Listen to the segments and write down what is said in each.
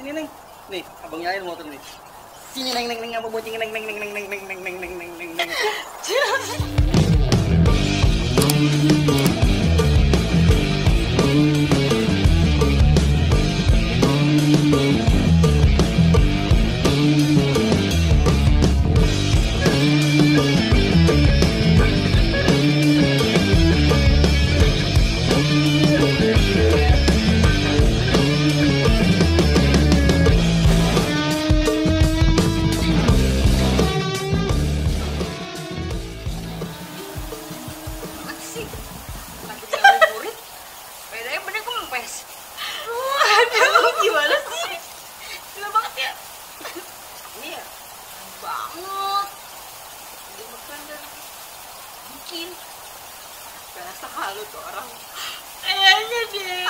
sini neng. Nih, abang nyalain motor nih. Sini neng neng neng apa bocing neng neng neng neng neng neng neng neng neng neng neng. Aduh, gimana sih? Gila banget ya. Ini ya, banget. Dia makan dan bikin. Biasa halu tuh orang. Kayaknya deh.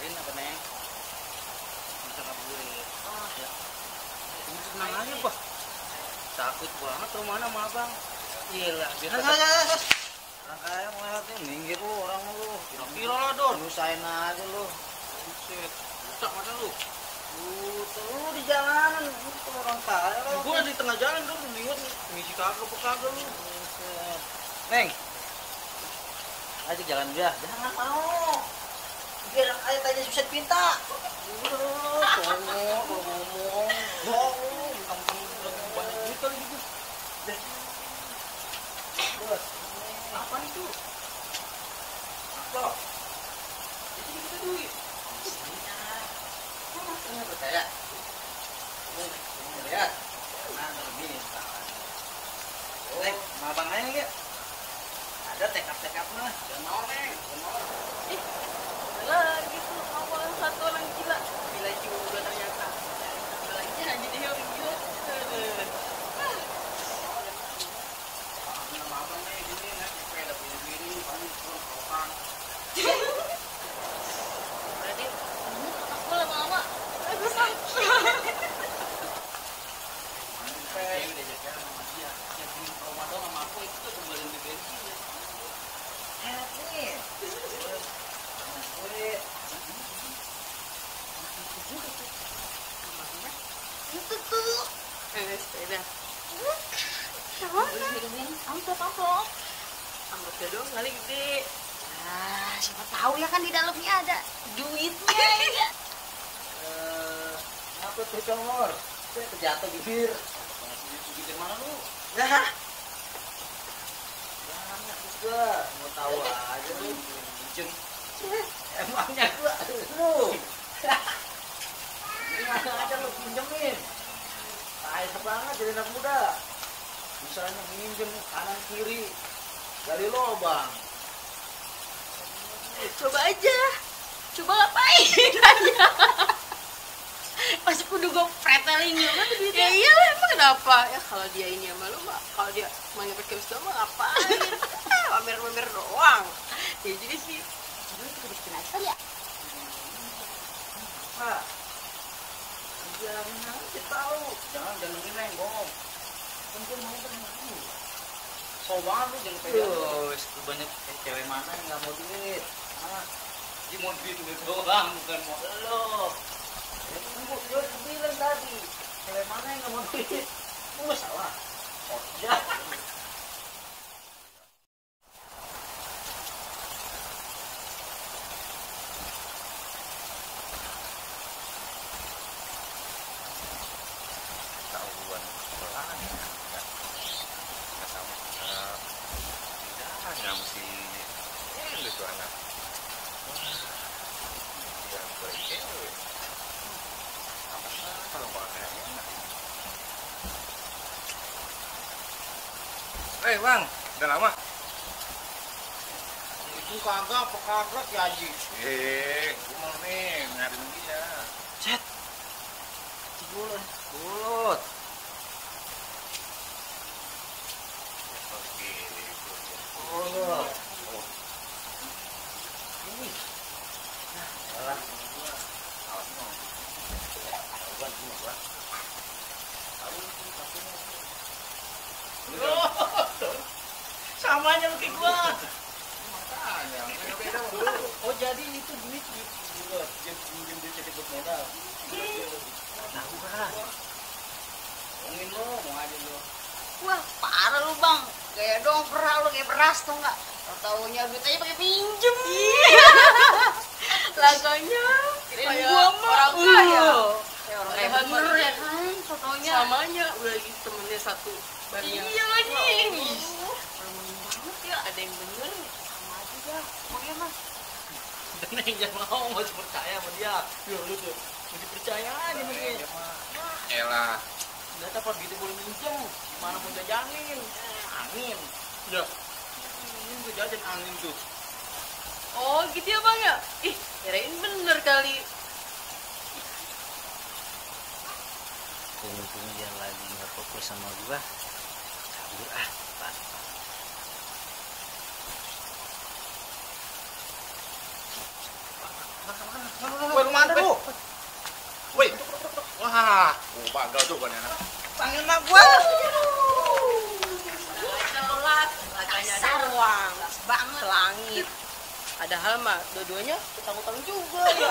Ini apa neng? Bisa ngabuburit. Ya. Ini senang aja bah. Takut banget rumah sama abang. Gila, biasa. Rangkanya ngeliatnya minggir lu orang lu. Kira-kira lah Don. Nyusahin aja lu. Buset. Butak masa lu. Lu di jalanan, lu orang kaya lah. Gua di tengah jalan Don, liwat ngisi kagak apa kagak lu. Buset. Neng. Ajak jalan dia. Jangan mau. Biar ayat aja susah pinta. Ngomong. Bohong lu. Mentang-mentang banyak duit kali gitu. Deh. Bos. Apa itu? Apa? Jadi kita duit. Maksudnya percaya. Lihat. Nah, begini misalkan. Neng, sama abang aja ya. Ada tekap-tekap mah. Jangan mau, Neng. Jangan mau. Ih, lagi tuh kamu yang satu orang gila. Gila juga ternyata. Lagi aja dia orang gila. Nama abang nih gini, naik sepeda punya diri, paling turun kopan. Berarti aku lama-lama. Aku sakit. Saya udah jaga sama dia. Yang bikin Ramadan sama aku itu tuh kembali di bensin ya. Enak nih. Gue Itu tuh. Sepeda. Amplop. Amplopnya doang kali gede. Ah, siapa tahu ya kan di dalamnya ada duitnya. apa tuh congor? Saya kejatuh bibir. Duit dari mana lu? Nah, Banyak juga. Mau tahu aja lu. Pinjem. Emangnya gua lu. Gimana aja lu pinjemin. Kaya banget jadi anak muda. Misalnya minjem kanan kiri dari lobang. coba aja. Coba ngapain aja. Pas kudu gue pretelin juga tuh duitnya. Ya iyalah, emang kenapa? Ya kalau dia ini sama lu mah, kalau dia manggil pakai doang mah ngapain? Pamer-pamer doang. Ya jadi sih. Coba kita bikin aja kali ya. Pak, jangan aja tahu. Jangan dengerin Neng, bohong. Mungkin mau bermain. So banget lu jangan pegang. Banyak cewek mana yang nggak mau duit? Ah, dia mau duit doang, bukan mau lo. Gue bilang tadi, cewek mana yang nggak mau duit? Gue salah. Oh, ya. Tahuan sekolahan ya nggak sama tidak mesti itu anak yang boleh cewek apa kalau pakai enak bang udah lama Itu kagak apa kagak ya Haji? gue mau nih nyariin dia Cet. Bulut. Bulut. Bulut. Ini. Nah, salah. Awas mau. Awan gua. Samanya lu kayak gua. makanya beda Oh jadi itu duit bulat. Dia pinjam duit jadi buat lu bang, gaya dong pernah lu kayak beras tuh nggak? Taunya duit aja pakai pinjem. Laganya kayak orang kaya. Kayak orang kaya bener ya kan, fotonya. Samanya udah lagi temennya satu barnya. Iya lagi. Orang banget ya, ada yang bener. Sama aja dah, pokoknya mah. Dan yang jangan mau masih percaya sama dia. Ya lu tuh masih percaya aja sama dia. Elah. Nggak tahu apa gitu boleh minjem, gimana mau jajanin? Angin. Ya. Ini gue jajan angin tuh. Oh gitu ya bang ya? Ih, kirain bener kali. Mumpung dia lagi nggak fokus sama gua, kabur ah, Pak. Woi, kemana lu? Woi. Wah, bagal tuh kan anak. Panggil mak gua. Telat, laganya doang, banget langit. Padahal mah dua-duanya utang-utang juga ya.